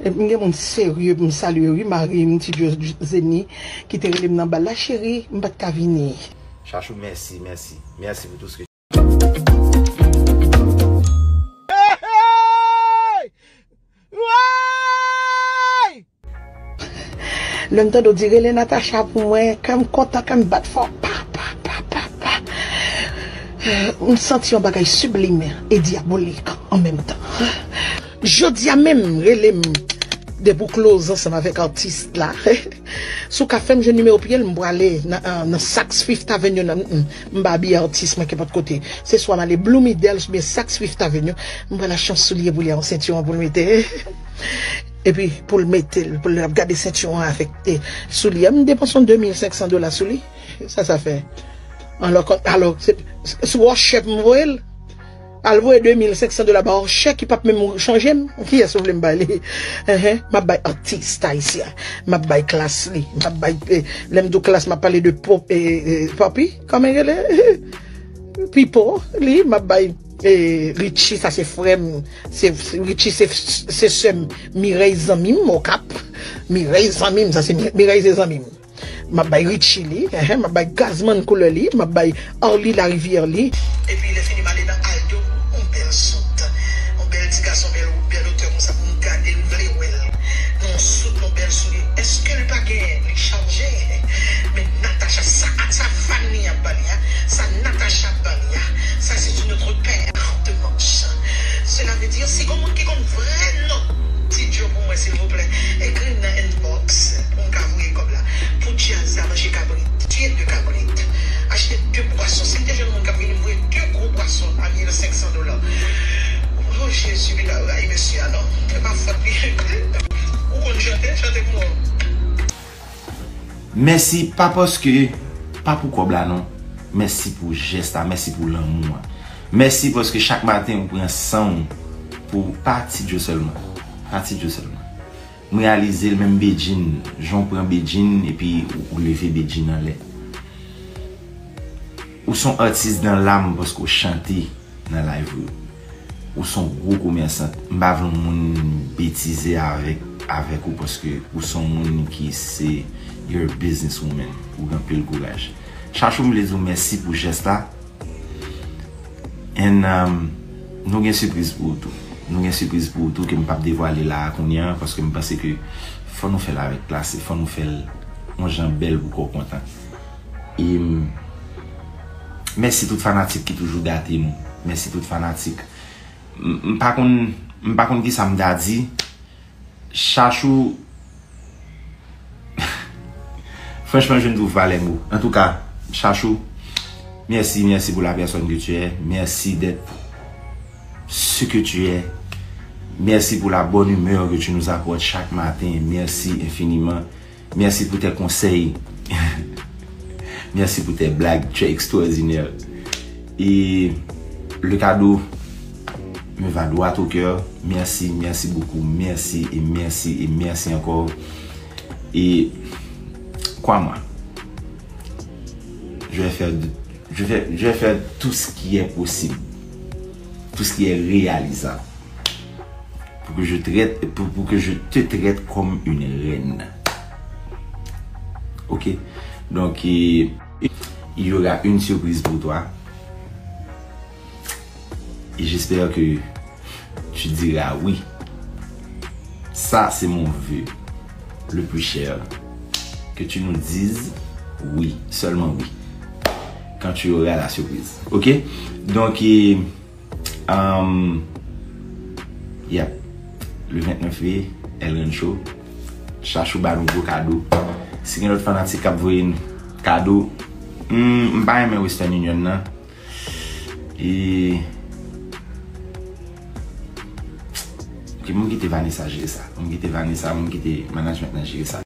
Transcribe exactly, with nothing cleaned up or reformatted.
M gen moun serye pou m salye wi, mari m, Ti Djo Zeni, ki te rele m nan bal la, cheri, m pa t ka vini. Chachou, mèsi, mèsi. Mèsi pou tout sa. Lè m tande w di rele Natacha pou mwen, kè m kontan, kè m bat fò. Pa, pa, pa, pa, pa. M santi yon bagay siblim e dyabolik an menm tan. Jodi a menm, rele m depi w close ansanm avèk atis la. Si w ka fè m jwenn nimewo pye l, m prale nan, nan Saks Fifth Avenue nan, m, m, m pa abiye atis mwen kenpòt kote. Se swa m ale Bloomingdale's oubyen Saks Fifth Avenue, m pral achte yon soulye pou li, yon sentiwon pou l mete. Epi pou l mete l, pou l ap gade sentiwon an avèk, e, soulye a, m depanse yon de mil senk san dola sou li. Sa sa fè? Alò, kò- alò, se, se sou Rochèp m voye l. Al voye de mil senk san dola ba Rochèp ki p ap menm chanje m. Kiyès ou vle m bay li? Enhen, m ap bay atis ayisyen. M ap bay Klass li. M ap bay, e, lè m di w Klass, m ap pale de Pop, e, e, Poppy, kòman l rele? Pipo li, m ap bay, e, Richie, sa se frè m. Se, se- Richie se, se sè m. Mireille zanmi m, Okap. Mireille zanmi m, sa se Mi- Mireille se zanmi m. M ap bay Richie li, enhen, m ap bay Gazman koulè li, m ap bay Arly Larivière li. Epi lè fini m ale nan Aldo, yon bèl sòt, yon bèl ti gason, bèl, bèl otè konsa pou m gade l, m vle wè l. Nan yon sòt, yon bèl soulye. Èske l pa gen, li chanje? Men Natacha, sa, sa Fanny ap ba li a, sa Natacha ap ba li a, sa se une autre paire de manches. Cela veut dire, si gon moun ki konn vrè non Ti Djo pou mwen, silvouplè, ekri m nan inbox pou m ka voye kòb la. Pou djaz la manje kabrit, tiye de kabrit, achte de bwason. Si m te jwenn moun k ap vini, m voye de gwo bwason a mil senk san dola. O Jezi, piga rayi mesye a non. Se pa fòt li. Ou konn chante, chante pou mwen. Mèsi, pa paske, pa pou kòb la non. Mèsi pou jès la, mèsi pou lanmou an. Mèsi paske chak maten ou pran san w pou, pa Ti Djo sèlman. Pa Ti Djo sèlman. M reyalize l menm bedjin, jan w pran bedjin epi ou, ou leve bedjin anlè. Ou se yon atis nan lam paske w chante nan live ou. Ou se yon gwo komèsant. M pa vle yon moun betize avèk, avèk ou paske ou se yon moun ki se, you're a business woman. Ou gen anpil kouraj. Chachou, m vle di w mèsi pou jès la. And, um, nou gen sipriz pou ou tou. Nou gen sipriz pou ou tou ke m p ap devwale la a kounye a, paske m panse ke fò nou fè l avèk klas e fò nou fè l yon jan bèl pou kò w kontan. E, m, mèsi tout fanatik ki toujou gate nou. Mèsi tout fanatik. M, m pa konn, m pa konn kisa m ta di. Chachou, franchman, je ne trouve pas les mots. En tout cas, Chachou, merci, merci pour la personne que tu es. Merci d'être ce que tu es. Merci pour la bonne humeur que tu nous apportes chaque matin. Merci infiniment. Merci pour tes conseils. Merci pour tes blagues. Tu es extraordinaire. Et le cadeau me va droit au cœur. Merci, merci beaucoup. Merci et merci et merci encore. Et crois-moi, je vais faire de- je vais, je vais faire tout ce qui est possible, tout ce qui est réalisable, pour que je traite, pour, pour que je te traite comme une reine. Ok? Donc, euh, il y aura une surprise pour toi. Et j'espère que tu diras oui. Ça, c'est mon vœu le plus cher. Que tu nous dises oui, seulement oui, quand tu auras la surprise. Ok? Donc, euh, um, yep. Le vennèf mai, El Rancho. Chachou ba nou gwo kado. Si gen lòt fanatik k ap voye n kado, hmm, m pa renmen Western Union nan. E, ok, m kite Vanessa jere sa. M kite Vanessa, m kite management nan jere sa.